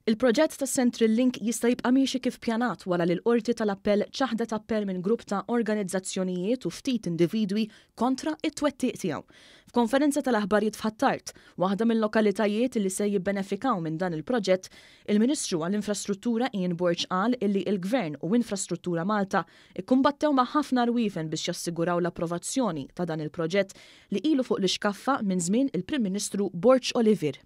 Il-proġett tas-Central Link jista' jibqa' miexi kif pjanat wara li l-Qorti tal-Appell ċaħdet appell minn grupp ta' organizzazzjonijiet u ftit individwi kontra t-twettiq tiegħu. F'konferenza tal-aħbarijiet f'Ħ'Attard, waħda mil-lokalitajiet li se jibbenefikaw minn dan il-proġett, il-Ministru għall-Infrastruttura Ian Borg qal illi l-Gvern u Infrastruttura Malta kkumbattew ma' ħafna rwiefen biex jassiguraw l-approvazzjoni ta' dan il-proġett li ilu fuq l-ixkaffa minn żmien il-Prim Ministru Borg Olivier.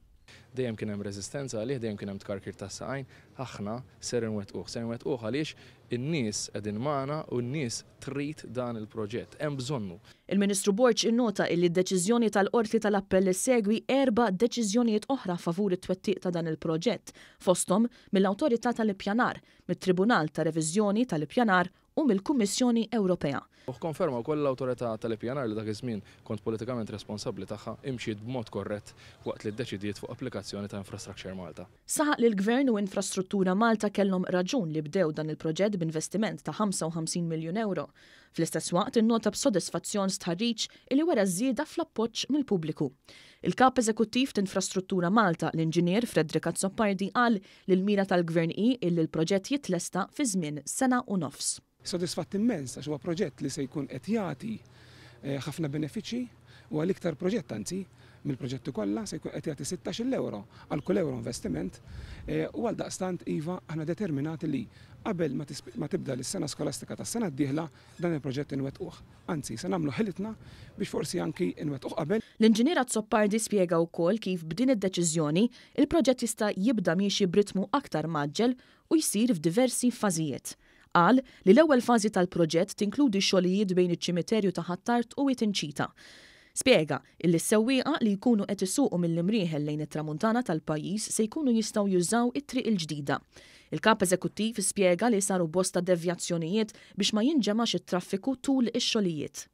Dejjem kien hemm reżistenza għalih, dejjem kien hemm tkarkir tas-saqajn. Aħna ser inwettquh. Ser inwettquh għaliex in-nies qegħdin magħna u n-nies trid dan il-proġett. Hemm bżonnu. Il-Ministru Borg innota illi d-deċiżjoni tal-Qorti tal-Appell issegwi erba' deċiżjonijiet oħra favur it-twettiq ta' dan il-proġett, fosthom mill-Awtorità tal-Ippjanar, mit-Tribunal ta' Reviżjoni tal-Ippjanar u mill-Kummissjoni Ewropea. U kkonferma wkoll li l-Awtorità tal-Ippjanar li dak iż-żmien kont politikament responsabbli tagħha imxiet b'mod korrett waqt li ddeċidiet fuq applikazzjoni ta' Infrastructure Malta. Saħaq li l-Gvern u Infrastruttura Malta kellhom raġun li bdew dan il-proġett b'investiment ta' 55 miljun ewro. Fl-istess waqt innota b'sodisfazzjon stħarriġ illi wera żieda fl-appoġġ mill-pubbliku. Il-Kap Eżekuttiv t'Infrastruttura Malta, l-Inġinier Frederick Azzopardi qal li l-mira tal-Gvern hi illi l-proġett jitlesta fi żmien sena u nofs. Sodisfatt immens għax huwa proġett li se jkun qed jagħti ħafna benefiċċji, huwa l-iktar proġett anzi mill-proġetti kollha, se jkun qed jagħti sittax-il ewro għal kull ewro investiment u għaldaqstant iva aħna determinati li qabel ma tibda l-sena skolastika tas-sena d-dieħla dan il-proġett inwettquh. Anzi, se nagħmlu ħilitna biex forsi anki nwettquh qabel. L-Inġinier Azzopardi spjega wkoll kif b'din id-deċiżjoni, il-proġett jista' jibda miexi b'ritmu aktar mgħaġġel u jsir f'diversi fażijiet. Qal li l-ewwel fażi tal-proġett tinkludi xogħlijiet bejn iċ-ċimiterju ta' Ħ'Attard u Wied Inċita. Spjega illi s-sewwieqa li jkunu qed isuqu mill-Imrieħel lejn it-Tramuntana tal-pajjiż se jkunu jistgħu jużaw it-triq il-ġdida. Il-Kap Eżekuttiv spjega li saru bosta devjazzjonijiet biex ma jinġemax it-traffiku tul ix-xogħlijiet.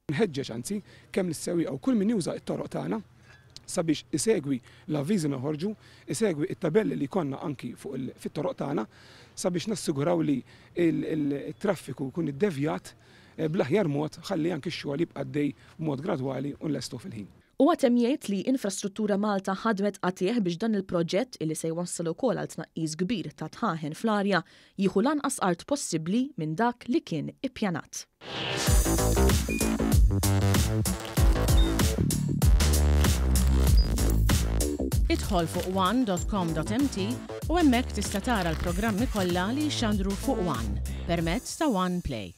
Nħeġġeġ anzi kemm lis-sewwieqa u kull min juża t-toroq tagħna sabiex isegwi l-avviżi li noħorġu, isegwi t-tabelli li jkollna anki fuq fit-toroq tagħna sabiex nassiguraw li t-traffiku jkun iddevjat bl-aħjar mod ħalli anki x-xogħol jibqa' għaddej b'mod gradwali u nlestuh fil-ħin. Huwa temm jgħid li Infrastruttura Malta ħadmet qatigħ biex dan il-proġett, illi se jwassal ukoll għal tnaqqis kbir ta' dħaħen fl-arja, jieħu l-anqas art possibbli minn dak li kien ippjanat. Idħol fuq one.com.mt u hemmhekk tista' tara l-programmi kollha li jixxandru fuq One permezz ta' One Play.